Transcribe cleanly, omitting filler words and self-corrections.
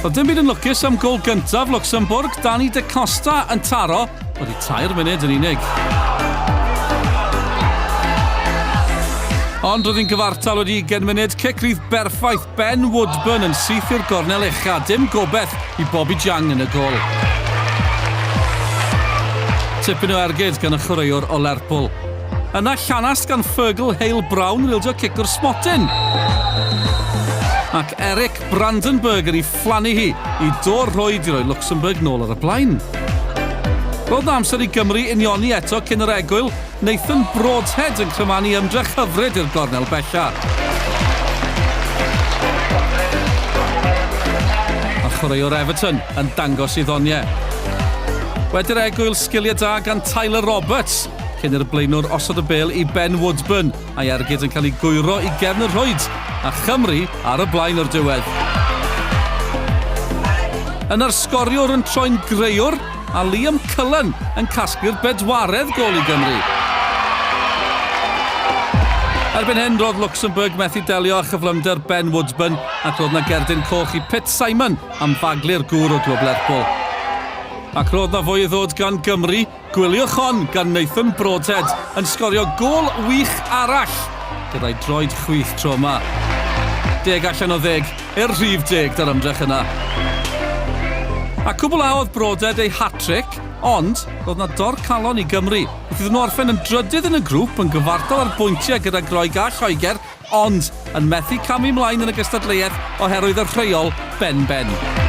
Doedd dim byd yn lwcus am gôl gyntaf Luxembourg, Danny Da Costa yn taro wedi tair munud yn unig. Ond roedd hi'n gyfartal wedi 20 munud, cic rydd berffaith Ben Woodburn yn syth i'r gornel ucha, dim gobeith i Bobby Jang yn y gôl. Tipyn o ergyd gan y chwaraewr o Lerpwl. Yna llanast gan Fergal Hale Brown yn ildio cic o'r smotyn. Ac Eric Brandenburg yn ei phlannu hi i dor rhwyd i roi Luxembourg nôl ar y blaen. Roedd 'na amser i Gymru unioni eto cyn yr egwyl, Nathan Broadhead yn crymanu ymdrech hyfryd i'r gornel bella. A chwaraewr Everton yn dangos ei ddoniau. Wedi'r egwyl, sgiliau da gan Tyler Roberts, cyn i'r blaenwr osod y bêl i Ben Woodburn, a'i ergyd yn cael ei gwyro i gefn y rhwyd, a Chymru ar y blaen o'r diwedd. Yna'r sgoriwr yn troi'n grëwr, a Liam Cullen yn casglu'r bedwaredd gôl i Gymru. Erbyn hyn, roedd Luxembourg methu delio â chyflymder Ben Woodburn ac roedd 'na gerdyn coch i Pit Simon am faglu'r gŵr o glwb Lerpwl. Ac roedd 'na fwy i ddod gan Gymru, Gwyliwch hon gan Nathan Broadhead yn sgorio gôl wych arall gyda'i droed chwith tro yma. Deg allan o ddeg i'r rhif deg 'da'r ymdrech yna. A cwblhaodd Broadhead ei hat-trick, ond roedd 'na dor-calon i Gymru wrth iddyn nhw orffen yn drydydd yn y grŵp yn gyfartal ar bwyntiau gyda Groeg a Lloegr, ond yn methu camu mlaen yn y gystadleuaeth oherwydd y rheol ben-ben.